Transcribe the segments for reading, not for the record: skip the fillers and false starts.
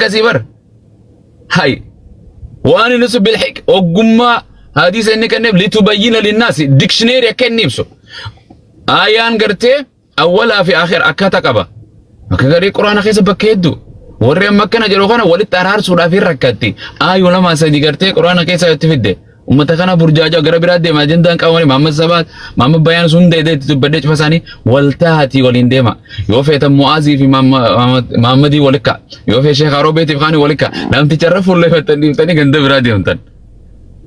Akkasii bar. Hay. Waan inni sun bilhiq ogummaa hadiisa inni kenneef litubayyina linnaasi dictionary akka inni ibsu. Ayaan gartee awwalaa fi akhir akkaataa qaba. Akka garii quraana keessa bakka hedduu. Warri amma akkana jedhu kana walitti araarsuudhaaf hin rakkatti. Aayuu lama sadi gartee quraana keessa itti fidde. Uummata kana burjaajaa gara biraa deema ajandaan qabamanii Mahammad Sabaat Mahammad Bayaan sun hunda itti dubbadhee cufa isaanii waltaatii waliin deema. Yoo feetan Mu'aazii fi Mahammadii walikka. Yoo feete Sheekh Aroobeetiif kaanii walikka. Namticha irra fuulleeffattan dhiiftanii ganda biraa deemtan.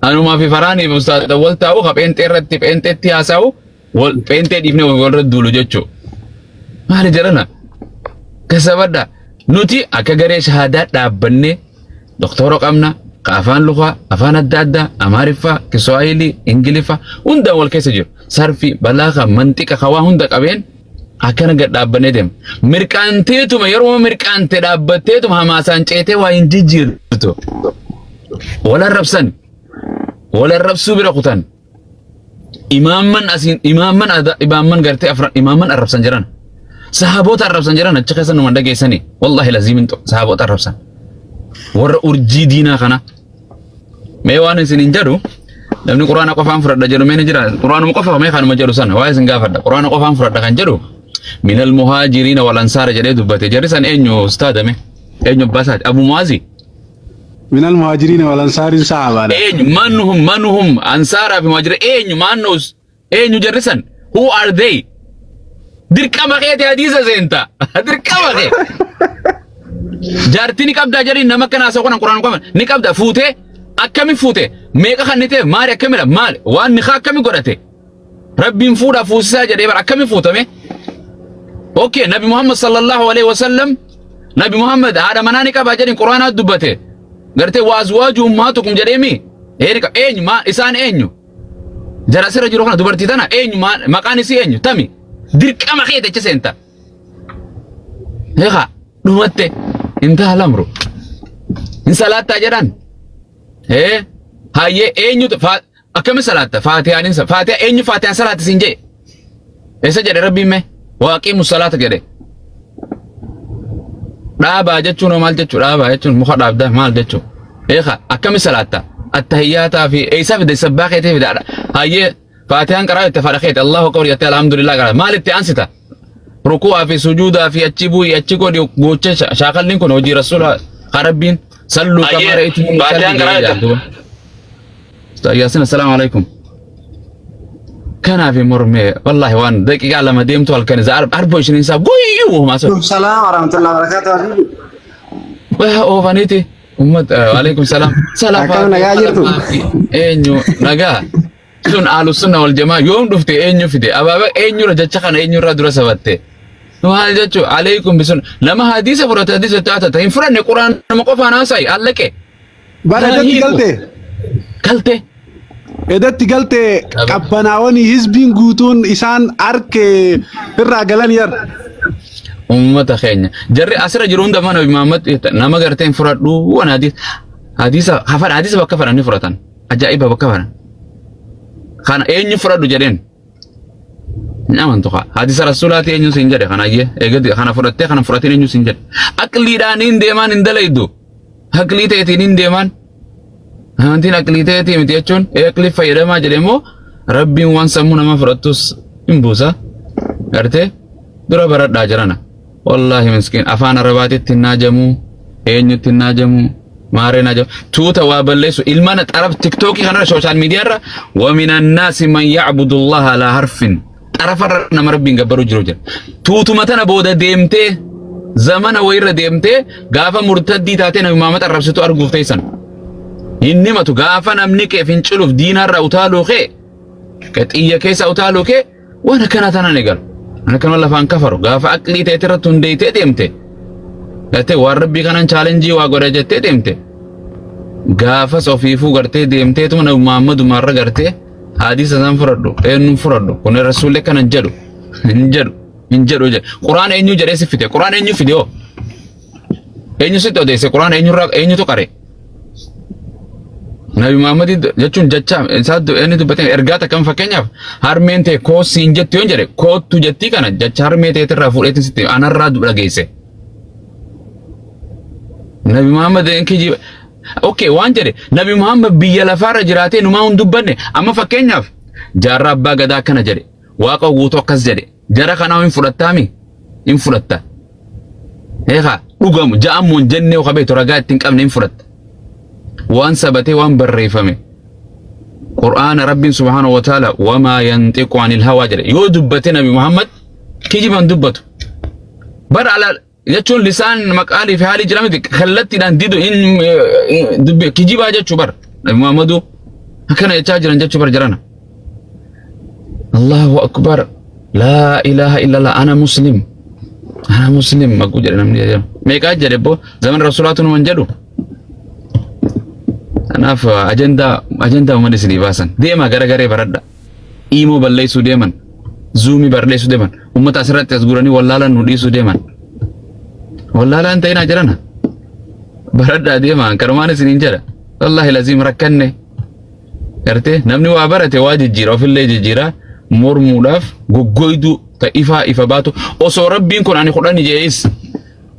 Anumaa fi faraanii fi ustaadha wal taa'u ka pheenxee irratti pheenxeetti haasa'u wal pheenxee dhiifnee walirra duulu jechuudha. Maali jedhana? Kasabadha. Nuti akka garee shahaadaa dhaabbannee doktora qabna ka afaan lukaa, afaan adda addaa, Amaariffaa, Kiswaahilii, Ingiliffaa hundaan wal keessa jiru. Sarfi, balaaqa, manxiqa, hawaa hunda qabeen akkana gad dhaabbannee deema. Mirqaanteetuma yeroo mirqaante dhaabbatteetuma hamaasaan ceetee waa hin jijjiirtu. Wal arrabsan. Wal arrabsuu bira kutan. Imaamman asiin imaamman imaamman gartee afran imaamman arrabsan jiran. Sahaboota arrabsan jiran achi keessa numa dhageessanii. Wallaahi laziimin sahaboota arrabsan. Warra urjii diinaa kana. Mee waan isin hin jedhu namni quraana qofaan fudhadha jedhu mee ni jira. Quraanuma qofa mee kanuma jedhu sana waa isin gaafadha. Quraana qofaan fudhadha kan jedhu minal muhaajiriina wal ansaara jedhee dubbate. Jarri san eenyu ustaadame? Eenyu abbaa isaati? Abu Muazi? Minal muhaajiriina wal ansaariin sahabaadha. Eenyu manuhum manuhum ansaaraa fi muhaajira eenyu maannus eenyu jarri san? Who are they? Dirqama keeti hadiisa seenta. Dirqama kee. Jaartii ni qabdaa jedhanii nama akkana haasa'u kana quraana qaban ni qabda fuutee akkami fuute meeqa kan ni ta'e maali akkamidha maali waan nikaa akkami godhate rabbiin fuudhaa fuusisaa jedhee bara akkami fuutame. Okay, Nabi Muhammad sallallahu alaihi wasallam Nabi Muhammad haadha manaa ni qabaa jedhin quraanaa dubbate. Gartee waazwaaju ummaatukum jedheemi. Eerika eenyu maa isaan eenyu? Jara sirra jiru kana dubartii tana eenyu maqaan isii eenyu tami? Dirqama kee jecha seenta. Eegaa dhumatte intaha lamru. Hin salaattaa jedhan. Hayyee eenyutu akkami salaatta? Faatihaan hin Faatihaa eenyu Faatihaan salaata siin jee? Eessa jedhe rabbiin mee? Waaqiimu salaata jedhe. Dhaabaa jechuun maal jechuu? Dhaabaa jechuun muka dhaabdaa maal jechuu? Eegaa akkami salaatta? Attahiyyaataa fi eessaa fide sabbaa keetii fidaadha. Hayyee Faatihaan qaraa itti fadha keeti Allahu akbar jettee alhamdulillah qaraa maal itti aansita? Ruku'aa fi sujuudaa fi achi bu'ii achi godhi gocha shaakalliin kun hojii rasuula rabbiin salluu kamaa ra'aytumuni Faatihaan salli qaraa jedhee itti. duuba. Yaasin assalaamu alaikum. Kanaaf mormee wallaahi waan daqiiqaa lama deemtu halkan isa arba isheen isaa guyyuu humaa sun. Salaam warahmatullahi wabarakatuh. Waa oofaniiti. Ummat alaikum salaam. Akkam nagaa jirtu? Eenyu nagaa. Sun ahlu sunna wal jamaa yoom dhufte eenyu fide abaaba eenyurra jecha kana eenyurraa dura sabatte. Maal jechuu alaikum bisun nama hadiisa fudhate hadiisa taata hin fudhanne quraanuma qofaan haasa'i allaqe. Bara edatti galte. Galte. Edatti galte qabbanaawwan hizbiin guutuun isaan arke irraa galan yar. Uummata keenya jarri asirra jiru hunda mana Muhammad nama gartee hin fudhadhu waan hadiisa hadiisa hafan hadiisa bakka fadhan ni fudhatan ajaa'iba bakka fadhan kana eenyu fudhadhu jedheen hin amantu kaa hadiisa rasuulaati eenyu siin jedhe kana ayyee eegadi kana fudhattee kana fudhatiin eenyu siin jedhe aqliidhaan hin deemaan hin dalaydu aqlii ta'eetiin hin deemaan amantiin aqlii ta'eetii miti jechuun ee aqlii fayyadamaa jedhe immoo rabbiin waan sammuu nama fudhattus hin buusa gartee dura baradhaa jirana. Wallaahi miskiin afaan arabaatitti hin naajamu eenyutti hin naajamu maaree naajamu tuuta waa balleessu ilmaan xaraf tiktookii kanarra sooshaal miidiyaarra ومن الناس من يعبد الله على حرف xarafarra nama rabbiin gabbaruu jiru jira tuutuma tana booda deemtee zamana wayirra deemtee gaafa murtaddii taatee nabi Muhammad arrabsitu arguuf teessan hin himatu gaafa namni kee finciluuf diinarra utaaluu kee xiyya keessa utaaluu kee waan akkanaa tanaan eegalu. Ana kana lafaan kafaru gaafa aqlii ta'e irratti hundeeytee deemte gartee waan rabbii kanan chaalenjii waa godha jettee deemte gaafas ofiifuu gartee deemteetuma nabi Muhammadumarra gartee hadiisa san fudhadhu eenyuun fudhadhu kun rasuullee kana hin jedhu hin jedhu hin jedhu jedhe quraan eenyu jedhee si fide quraan eenyu fide hoo eenyu sitti odeesse quraan eenyurraa eenyutu qare Nabi Muhammad jechuun jecha isaa inni dubbate ergaa takkam fakkeenyaaf harmeen ta'e koosiin jettu yoon jedhe koottu jettii kana jecha harmee ta'eetirraa fuudheetiin sitti anarraa dhageesse. Nabi Muhammad hin kijiba. Okay, waan jedhe Nabi Muhammad biyya lafaarra jiraatee numaa hin dubbanne. Amma fakkeenyaaf jaarraa abbaa gadaa akkana jedhe, waaqa guutuu akkas jedhe, jara kanaa hin fudhattaami? Hin fudhatta. Eegaa dhugamu ja'amuun hin jennee yoo qabeetu ragaa ittiin qabne hin fudhatta. Waan sabatee waan barreeffame. Qur'aana Rabbiin subhaanahu wa ta'ala wamaa yanxiqu anil hawaa jedhe. Yoo dubbate Nabi Muhammad kijiban dubbatu. Bara ala jechuun lisaan maqaalii fi haalii jira miti, kallattiidhaan didu in dubbi kijibaa jechuu bara. Nabi Muhammadu akkana jechaa jiran jechuu bara jirana. Allahu akbar, laa ilaaha illallah, ana muslim, ana muslim maquu jedhe namni jedhamu. Meeqaa jedhe boo zaman rasuulaatu numan jedhu. Kanaaf ajandaa uummata isinii baasan. Deemaa gara garee baradha. Iimoo balleessuu deeman. Zuumii balleessuu deeman. Uummata asirratti as guranii wallaalaan nu dhiisuu deeman. Wallaalaan ta'inaa jirana. Baradhaa deemaa kanumaan isiniin jedha. Wallaahi laziim rakkanne. Gartee namni waa barate waa jijjiira, ofillee jijjiira, mormuudhaaf goggoyduu ta ifaa ifa baatu osoo rabbiin kun ani 10 je'is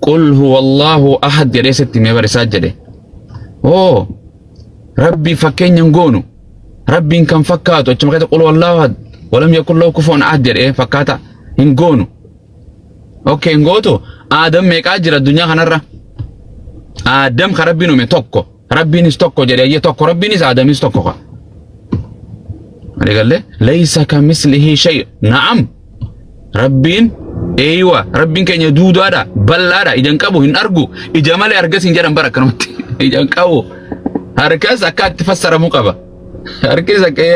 qul huwa Allahu ahad jedhee sitti mee barisaa jedhe. Oo rabbii fakkeenya hin goonu, rabbiin kan fakkaatu achuma keessa qul huwallahu ahad walam yakun lahu kufuwan ahad jedhee fakkaata hin goonu. Okay, hin gootu. Aadam meeqaa jira addunyaa kanarra? Aadam kan rabbiin uume tokko, rabbiinis tokko jedhee ayyee tokko, rabbiinis aadamis tokko ka. Malee laysa kamislihi shay. Na'am, rabbiin eeywa, rabbiin keenya duudaadha, bal'aadha, ija hin qabu, hin argu, ija malee argas hin jedhan bara akkanumatti ija hin qabu. Harkas akka itti fassaramuu qaba. Harkis akka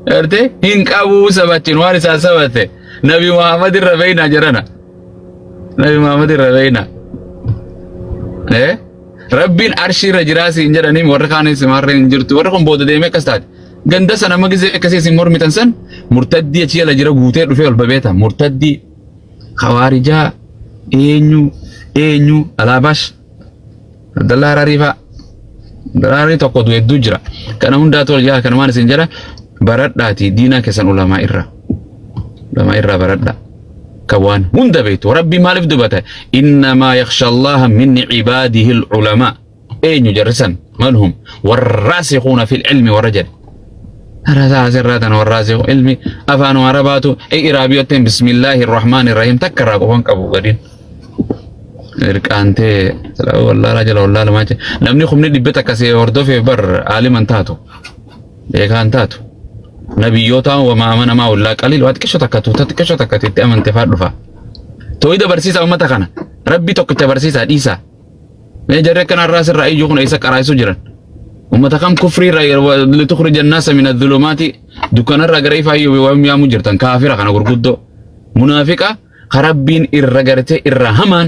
gartee hin qabu sabachiin waan isaa sabate. Nabi Muhammad irra beeyna jedhana. Nabi Muhammad irra beeyna. Rabbiin arshii irra jiraasi hin jedhanii warri kaanis maarreen hin jirtu. Warri kun booda deemee akkas taate. Ganda sana amma gisee akkasii isin mormitan san murtaddii achi jala jira guutee dhufee ol babeeta. Murtaddii khawaarijaa eenyu eenyu alaabash Abdallaa Hararii fa'a. Hararii tokko hedduu jira. Kana hundaa tol jaa kanumaan isin jedha baradhaati diinaa keessan ulamaa irraa. Ulamaa irraa baradhaa. Kan waan hunda beektu. Rabbi maaliif dubbata? Innamaa yakhsha Allaha min cibaadihi al-ulamaa. Eenyu jarrisan? Man hum? Warraasikuuna fil ilmi warra jedhe. Harasaa asirraa tan warraasiku ilmi afaan arabaatu iraabiyootteen bismillaahi rahmaani rahiim takka irraa qofan qabu gadiin. Irqaantee wallaalaa jala wallaala maache. Namni humni dhibbe takka si hordofeef bar aaliman taatu. Beekaan taatu. Nabiyyoota wamaa amanamaa wallaa qaliil waa xiqqisho takka tuuta xiqqisho takka itti amante faa dhufa. Tooyida barsiisaa uummata kana. Rabbi tokkicha barsiisaa dhiisaa. Mee jarri akkana irraa sirraa iyyuu kun eessa qaraa'isu jiran. Uummata kam kufrii irraa litukhrija annaasa min adh-dhulumaati dukkanarraa gara ifaa iyyuu waan yaamu jirtan kaafira kana gurguddoo. Munaafiqa ka rabbiin irra gartee irra hamaan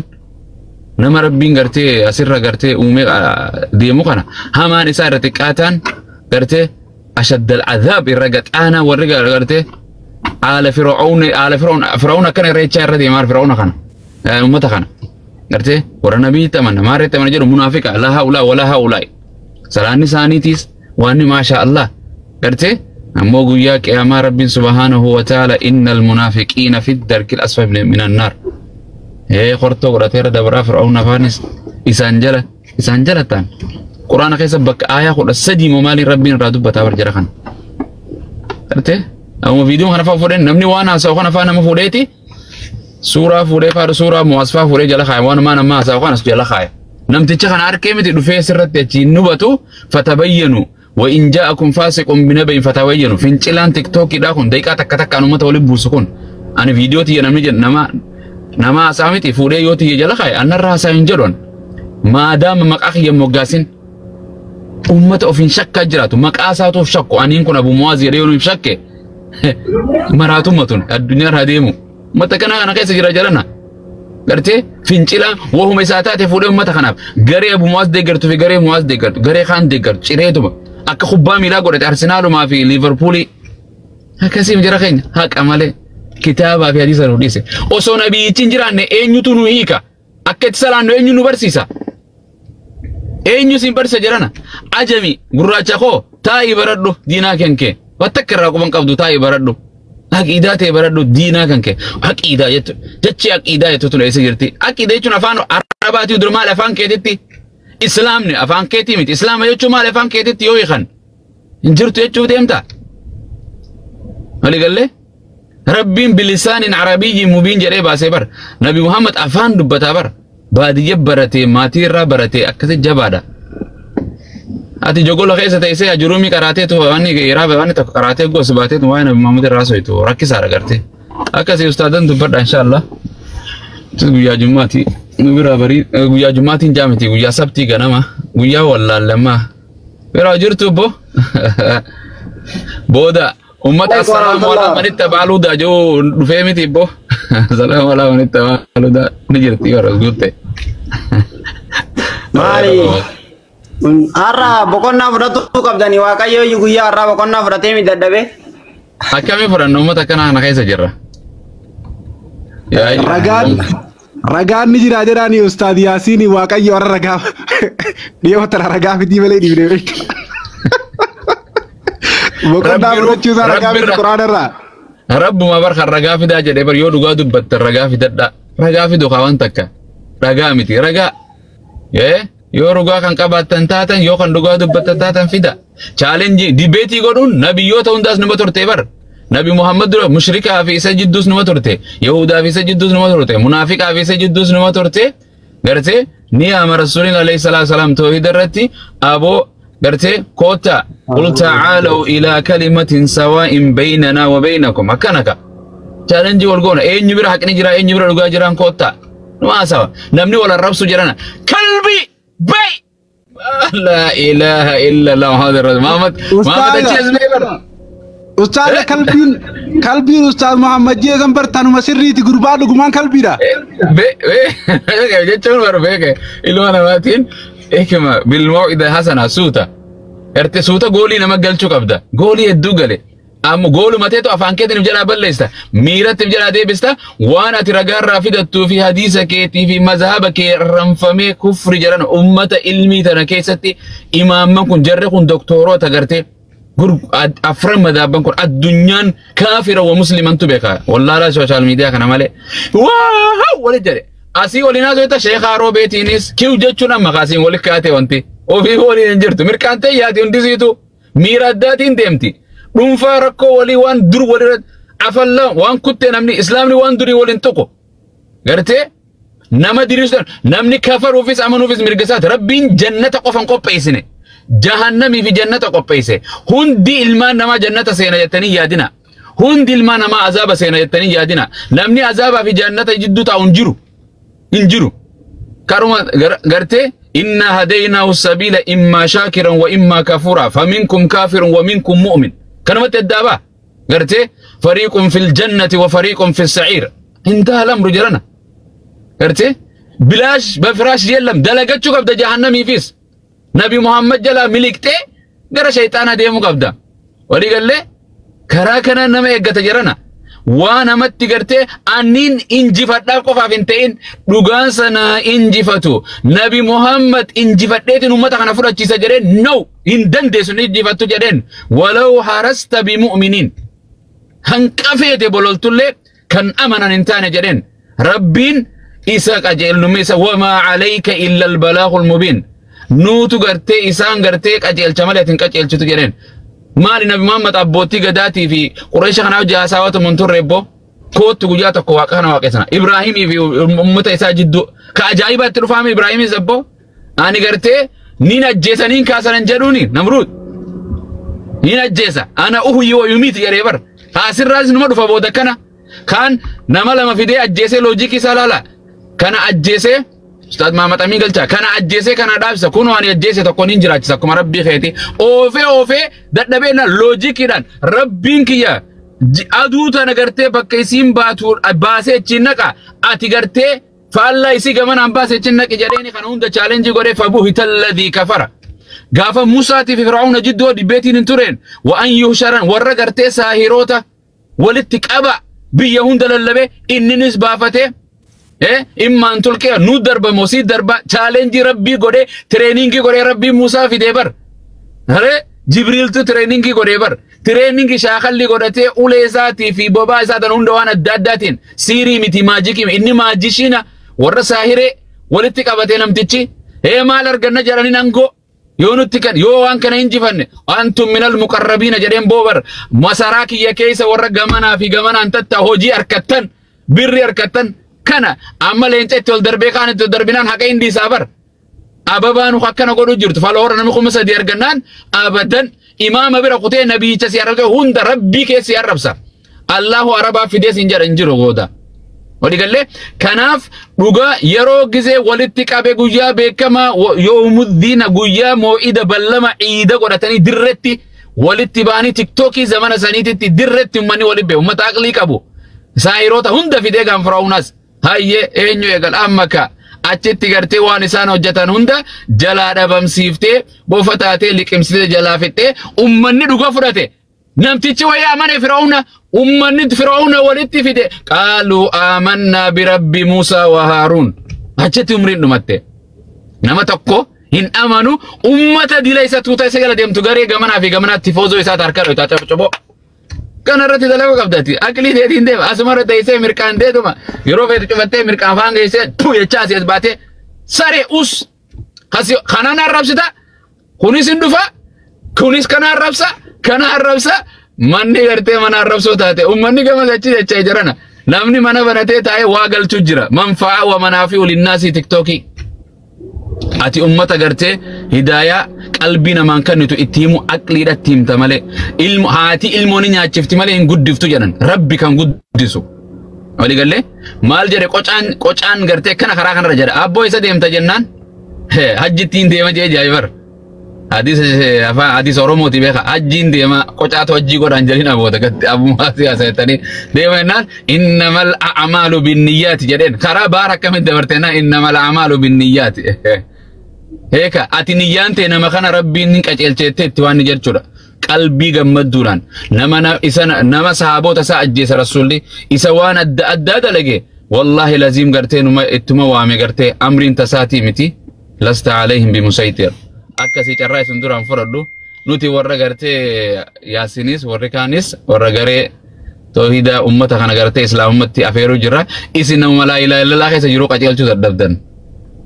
nama rabbiin gartee asirra gartee uumee deemu kana hamaan isaa irra xiqqaataan gartee ashaddal adhaab irra gaxaanaa warri gartee aala fir'aun aala fir'aun fir'aun akkana irra jechaa irra deemaa fir'auna kana uummata kana gartee warra nabii taman maarree taman jedhu munaafiqa laa haulaa walaa haulaa salaanni isaaniitiis waan maasha Allah gartee ammoo guyyaa qiyaamaa rabbiin subhaanahu wa ta'ala innal munaafiqiina fi darkil asfali minan naar. Qortoo godhateera dabraa fir'aun afaanis isaan jala ta'an. Quraana keessa bakka aayaa 13 moo maaliin rabbiin irraa dubbataa bar jira kana. Gartee amma viidiyoo kana fa'aa fuudheen namni waan haasa'u kana fa'aa nama fuudheeti suuraa fuudhee fa'aa suuraa muwaasfaa fuudhee jala kaaya waan maan amma haasa'u kanas jala kaaya. Namticha kana harkee miti dhufee sirratti achi nubatu fatabayyanu wa in ja'akum fasiqun binabain fatabayyanu. Fincilaan tiktookiidhaa kun daqiiqaa takka takkaan uummata waliin buusu kun ani viidiyoo tiyya namni jedhu nama haasaa miti fuudhee yoo tiyya jala kaaya annarra haasaa hin jedhuan. Maadaama maqaa kiyya moggaasin uummata ofiin shakkaa jiraatu maqaa isaatuuf shakku aniin kun Abu Muwaaz jedhee yoo nuuf shakke maraatumma tun addunyaa irraa deemu uummata kana kana keessa jira jedhana. Gartee fincila wahuma isaa taate fuudhee uummata kanaaf garee Abu Muwaaz deeggartu fi garee Muwaaz deeggartu garee kaan deeggartu cireetuma akka kubbaa miilaa godhate Arsenaalumaa fi Liiverpuulii akkasiif jira keenya haqa malee kitaabaa fi hadiisa nu dhiise osoo nabiyyichi hin jiraanne eenyutu nu hiika akka itti salaannu eenyu nu barsiisa. Eenyu sin barsiisa jedhana ajami gurraacha koo taa'ii baradhu diinaa kan kee waan takka irraa quban qabdu taa'ii baradhu aqiidaa ta'e baradhu diinaa kan kee aqiidaa jettu jechi aqiidaa jettu tun eessa jirti aqiidaa jechuun afaan arabaatii dur maal afaan keetitti Islaamni afaan keetii miti. Islaama jechuun maali afaan keetitti yoo hiikan? Hin jirtu jechuuf deemta. Walii gallee? Rabbiin bilisaanin arabiyyi mubiin jedhee baasee bar. Nabi Muhammad afaan dubbataa bar. Baadiyya baratee maatii irraa baratee akkasi jabaadha. Ati jogola keessa teessee ajuruumii qaraateetu waan irraa waan tokko qaraatee gosa baateetu waa'ee Nabi Muhammad irraa soitu rakkisaadha gartee. Akkasii ustaadan dubbadha inshaallah. Guyyaa jummaati. Nu biraa barii guyyaa jummaatiin jaamiti guyyaa sabtii ganama guyyaa wallaallamaa. Biraa jirtu obbo. Booda ummata assalaamu alaa manitta baaluudaa jiru dhufee miti ibbo. Assalaamu alaa manitta baaluudaa ni jirti warra guutte. Maali? Har'a boqonnaa fudhachuu qabdanii Waaqayyo guyyaa har'aa boqonnaa fudhatee mi dadhabe? Akkamii fudhanna uummata akkanaa kana keessa jirra? Ragaan ni jira jedhaani Ustaad Yaasiin Waaqayyo warra ragaa dhiyoo tana ragaa fidii malee dhiibnee beekta. Boqonnaa fudhachuu isaa ragaa fidii Quraana irraa. Rabbuma bar kan ragaa fidaa jedhee bar yoo dhugaa dubbattan ragaa fidadha. Ragaa fidu kaa waan takka. Ragaa miti ragaa. Yoo dhugaa kan qabaattan taatan yoo kan dhugaa dubbattan taatan fida. Chaalenjii dibeetii godhuun nabiyyoota hundaas numa turte bar. Nabi Muhammad dura mushrikaa fi isa jidduus numa turte. Yahudaa fi isa jidduus numa turte. Munaafiqaa fi isa jidduus numa turte. Gartee ni ama rasuuliin alayhi salaatu salaam toohida irratti aboo gartee koota qul ta'aalaw ilaa kalimatin sawaa'in baynanaa wa baynakum akkana ka. Chaalenjii wal goona eenyu bira haqni jira eenyu bira dhugaa jiraan koota. Numa haasawa namni wal arrabsu jedhana kalbi bay la ilaha illa allah Muhammad rasul Muhammad Muhammad achi as bee bara. Ustaaza kalbiin Ustaaz Muhammad jeesan bartanuma sirriiti gurbaa dhugumaan kalbiidha. Be jechuun bar beeke ilma namaatiin hikma bil maw'ida hasana suuta. Erte suuta goolii nama galchuu qabda. Goolii hedduu gale. Amma gooluma teetu afaan keetiin jalaa balleessa. Miiratti jalaa deebista. Waan ati ragaarraa fidattuu fi hadiisa keetii fi mazhaba kee ranfamee kufri jedhan ummata ilmii tana keessatti imaamman kun jarri kun doktoorota gartee. Afran madaabban kun addunyaan kaafira wa muslimantu beeka. Wallaalaa sooshaal miidiyaa kana malee. Waa wali jedhe. Asii waliin haasofta sheekaa roobeetiinis kiw jechuun amma kaasiin wali kaatee wanti. Ofii waliin hin jirtu. Mirqaantee yaati hundisiitu. Miira addaatiin deemti. Dhuunfaa rakkoo walii waan dur walirra afalla waan kuttee namni islaamni waan durii waliin tuqu. Gartee nama diriirsu namni kafaruufis amanuufis mirga isaati. Rabbiin jannata qofan qopheessine. Jahannamii fi jannata qopheesse. Hundi ilmaan namaa jannata seena jettanii yaadina. Hundi ilmaan namaa azaaba seena jettanii yaadina. Namni azaabaa fi jannata jidduu taa'u hin jiru. Hin jiru. Karuma gartee inna hadaynaahu sabiila immaa shaakiran wa immaa kafuura faminkum kaafirun wa minkum mu'min. Kanumatti addaa ba'a. Gartee fariiqun fil jannati wa fariiqun fis sa'iir. Intaha lamru jedhana. Gartee bilaash bafiraash yeellam dalagachuu qabda jahannamiifis. Nabi Muhammad jalaa miliqxee gara shayxaanaa deemuu qabda. Walii gallee karaa kanaan nama eeggata jedhana. Waa namatti gartee anniin injifadhaaf qofaaf hin ta'in dhugaan sana injifatu. Nabi Muhammad injifadheetiin uummata kana fudhachiisa jedheen no hin dandeessu ni injifattu jedheen. Walaw harasta bimu'miniin. Hanqafeete bololtullee kan amanan hin taane jedheen. Rabbiin isa qajeelnumme isa wamaa alayka illa albalaagul mubiin. Nuutu gartee isaan gartee qajeelcha malee atin qajeelchitu jedheen. Maali Nabi Muhammad abbootii gadaatii fi Qureesha kanaaf jaasaawatu mun turre ebbo. Kootu guyyaa tokko waaqa kana waaqessana. Ibraahimii fi uummata isaa jidduu. Ka ajaa'ibaatti dhufaame Ibraahimis ebbo. Ani gartee niin ajjeesa niin kaasanan jedhuuni Namruud. Niin ajjeesa. Ana uhuyyi wa yumiiti jedhee bar. Haasirraas numa dhufa booda kana. Kaan nama lama fidee ajjeesee loojikii isaa laala. Kana ajjeesee Ustaad Mahamad Amin galcha. Kana ajjeesee kana dhaabsisa. Kunoo ani ajjeese tokko niin jiraachisa akkuma rabbii keeti. Oofee oofee dadhabee na loojikiidhaan rabbiin kiyya aduu tana gartee bakka isiin baatu baasee achiin naqa. Ati gartee faallaa isii gamanaan baasee achiin naqi jedheeni kana hunda chaalenjii godhee fabuhita alladhii kafara. Gaafa Musaatii fi Fir'aawna jidduu dibbeetiin hin tureen wa'an yuhsharan warra gartee saahiroota walitti qaba biyya hunda lallabee inninis baafatee immaan tulqee nu darba mosii darba chaalenjii rabbii godhee tireeningii godhee rabbii Musaa fidee bar. Haree Jibriiltu tireeningii godhee bar. Tireeningii shaakalli godhatee ulee isaatii fi bobaa isaa tan hunda waan adda addaatiin siirii miti maajikii inni maajishiina warra saahiree walitti qabatee namtichi Ee maal arganna jedhanii aangoo yoo nutti kan yoo waan kana injifanne antum minal muqarrabiina jedheen boobar masaraa kiyya keessa warra gamanaa fi gamanaan tatta hojii harkattan birri harkattan kana amma leenca itti ol darbee kaan itti ol darbinaan haqa hindi isaa bar ababaanu akkana godhu jirtu faloora namni 3000 argannaan abadan imaama bira kutee nabiyicha si arrabse hunda rabbii keessa si arrabsa Allahu arabaa fidee siin jedha hin jiru gooda. Waliigallee kanaaf dhugaa yeroo gizee walitti qabe guyyaa beekamaa yoomuddiina guyyaa moo'ida ballama ciida godhatanii dirretti walitti ba'anii tiktookii zamana saniititti dirretti uummanni walitti beeku uummata aqlii qabu saayiroota hunda fidee kan firaa'uunas hayyee eenyu eegal amma ka achitti gartee waan isaan hojjetan hunda jalaa dhabamsiiftee bofa taatee liqimsitee jalaa fixxee uummanni dhuga fudhate. Namtichi wayii amane Firaa'uuna ummanni Firaa'uuna walitti fide qaaluu aamannaa birabbi Muusaa wa Haaruun achitti umriin dhumatte nama tokko hin amanu ummata dila isa tuuta isa jala deemtu garee gamanaa fi gamanaatti foozoo isaa harkaa dhoytaa cabcaboo kana irratti dalaguu qabdati aqlii teetiin deema asuma irra teessee mirqaan deetuma yeroo feete cufattee mirqaan afaan geessee tu jechaa asii as baatee saree us kanaan arrabsita kunis hin dhufa kunis kana arrabsa kana arrabsa manni gartee mana arrabsoo taate ummanni gama achi jechaa jirana namni mana banatee taa'ee waa galchuu jira manfaa wa manaafi linnaasii tiktookii ati ummata gartee hidaayaa qalbii namaan kennitu itti himu aqliidhatti himta malee ilmo haati ilmoo ni nyaachifti malee hin guddiftu jedhan rabbi kan guddisu waliigallee maal jedhe qocaan qocaan gartee kana karaa kanarra jedha abboo isa deemta jennaan hajjittiin deema jee jaayibar hadisa afaan hadisa Oromooti beeka hajjiin deema qocaatu hajjii godhaan jedhin aboota gatti abbummaa siyaasa jettanii deema jennaan innamal a'maalu binniyyaati jedheen karaa baara akkamitti dabarte jennaan innamal a'maalu binniyyaati heeka ati niyyaan ta'e nama kana rabbiin ni qaceelcheettee itti waan ni jechuudha qalbii gammadduudhaan nama isa nama sahaboota isaa ajjeesa rasuulli isa waan adda addaa dalage wallaahi laziim gartee numa ittuma waame gartee amriin tasaatii miti lasta alayhim bimusaytir akkasii carraa isin duraan fudhadhu nuti warra gartee yaasinis warri kaanis warra garee toohida ummata kana gartee islaamummaatti afeeruu jirra isin nama laa ilaaha illallah keessa jiru qajeelchuu dadhabdan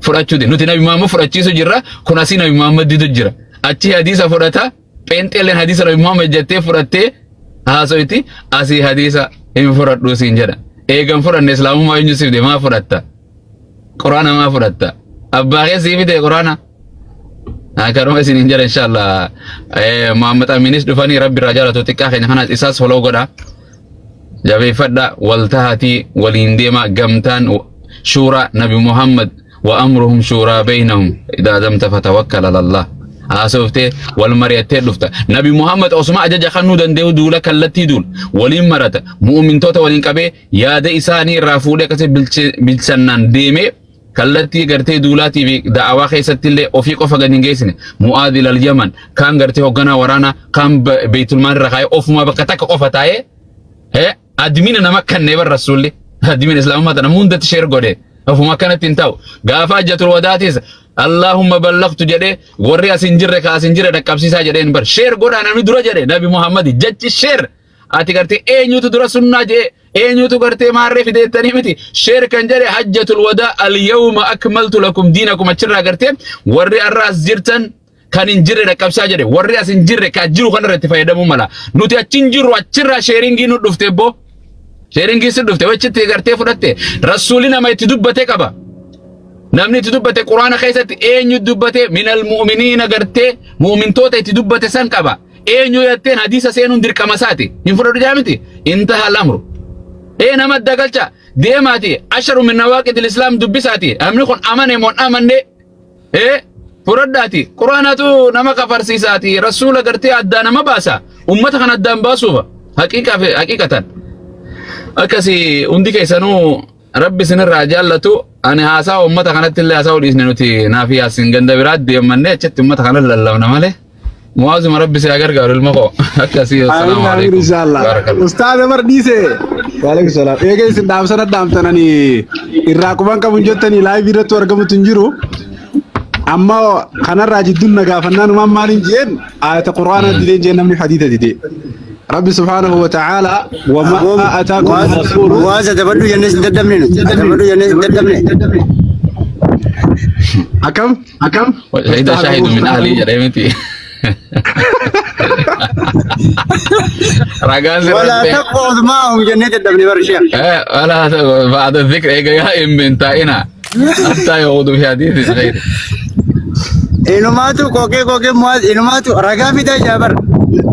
fudhachuu nuti nabi Muhammad fudhachiisu jirra kun asii nabi Muhammaditu jira achi hadiisa fudhata pheenxeelleen hadiisa nabi Muhammad jettee fudhattee haasoyti asii hadiisa hin fudhadhu siin jedha eegan fudhanne islaamummaa eenyu siif maa fudhatta quraana maa fudhatta abbaa kee sii fide quraana Akaruma isin hin jedha inshallah. Muhammad Aminis dhufanii rabbi irraa jaalatu xiqqaa keenya kanas isaas foloo godha. Jabeeffadha wal tahatii waliin deema gamtaan shuuraa Nabi Muhammad wa amruhum shuuraa baynahum idaa damta fatawakkal ala Allah. Haasoftee wal mari'attee dhufta. Nabi Muhammad osuma ajaja kennuu danda'u duula kallattii duul waliin marata mu'umintoota waliin qabee yaada isaanii irraa fuudhee akkasii bilchannaan deemee kallattii gartee duulaatii fi da'awaa keessatti illee ofii qofa gadi hin geessine Mu'aadh ilal Yaman kaan gartee hoogganaa waraanaa kaan beeytulmaan irra kaa'ee ofuma bakka takka qofa taa'ee admina nama kannee bar rasuulli admina islaamummaa tana hundatti sheer godhe ofuma akkanatti hin ta'u gaafa hajjatul wadaatis Allahumma ballagtu jedhee warri as hin jirre ka as hin jirre dhaqqabsiisaa jedheen bar sheer godhaa namni dura jedhe Nabi Muhammad jechi sheer ati gartee eenyutu dura sunnaa jedhe eenyutu gartee maarree fideettanii miti sheer kan jedhe hajjatul wadaa al-yawma akmaltu lakum diinakum achirraa gartee warri arra as jirtan kan hin jirre dhaqqabsaa jedhe warri as hin jirre ka jiru kanarra itti fayyadamuu mala nuti achi hin jirru achirraa sheeringii nu dhufte boo sheeringii si dhufte wachitti gartee fudhatte rasuulli nama itti dubbate qaba namni itti dubbate quraana keessatti eenyu dubbate minal mu'miniina gartee mu'mintoota itti dubbate san qaba eenyu jetteen hadiisa seenuun dirqama isaati hin fudhadhu jaa miti intaha lamru ee nama dagalcha deemaati asharu min nawaaqidil islaam dubbisaati namni kun amane moon amanne ee fudhadhaati quraanatu nama kafarsiisaati rasuula gartee addaa nama baasa ummata kan addaan baasuufa haqiiqatan akkasii hundi keessanuu rabbi isinirraa jaallatu ani haasaa ummata kanatti illee haasaa dhiisne nuti naafi yaasin ganda biraatti deemannee achitti ummata kana lallabna malee muwaazuma rabbi si haa gargaaru ilma koo akkasii assalaamu alaikum inshallah ustaaz bar dhiise waalaikum salaam eega isin dhaamsana dhaamtananii irraa quban qabu hin jettanii laayivii irratti argamutu hin jiru amma kanarraa jidduun na gaafannaan waan maaliin jeen ayata qur'aana dideen jeen namni hadiisa didee rabbi subhaanahu wa ta'aala wamaa ataakum rasuulu Muwaaz adabadhu jennee sin dadhabne nuti. Adabadhu jennee sin dadhabne. Akkam? Akkam? Shahida shaahidu min ahlii jedhee miti. Ragaan Walaa sirratti. taqood maahum jennee dadhabne bar sheekh. ولا بعد الذكر إيجا من تائنا حتى يعود في حديث غيره. Inumaatu kokee kokee muwaaz inumaatu ragaa fidaa jaabar.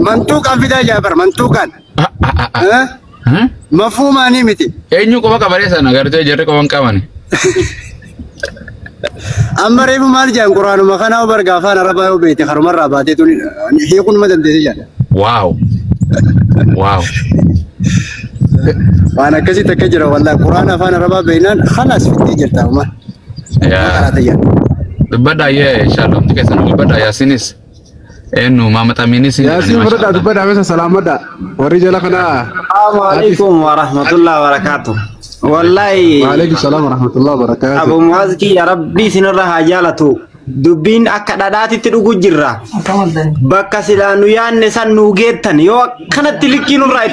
Mantuuqaan fidaa jaabar mantuuqaan. Mafhuumaanii miti. Eenyu qofa qabaree sana gartee jarri qofan qabani. Amma reefu maal jaan quraanuma kanaa bar gaafaan arabaa yoo beekte karumarraa baatee tuni hiikuun ma dandeesse jaan. Waaw. Waaw. Waan akkasii takka jira wallaahi quraana afaan arabaa beeknaan khalaas fittee jirta amma. Yaa. Dubbadhaa yee inshallah hundi keessan dubbadhaa Yaasinis. Eenyu maamaxamiinis. Yaasiin fudhadhaa dubbadhaa meeshaa salaamadhaa. Warri jala kanaa. Assalamu alaikum wa rahmatullahi wa barakatuh. Wallahi Waalaikum salaam wa rahmatullahi wa barakaatuh. Abu Muaz kiyya Rabbii isinirra haa jaalatu. Dubbiin akka dhadhaatitti dhugu jirra. Bakka silaa nu yaanne san nu geettan yoo akkanatti likkii nurraa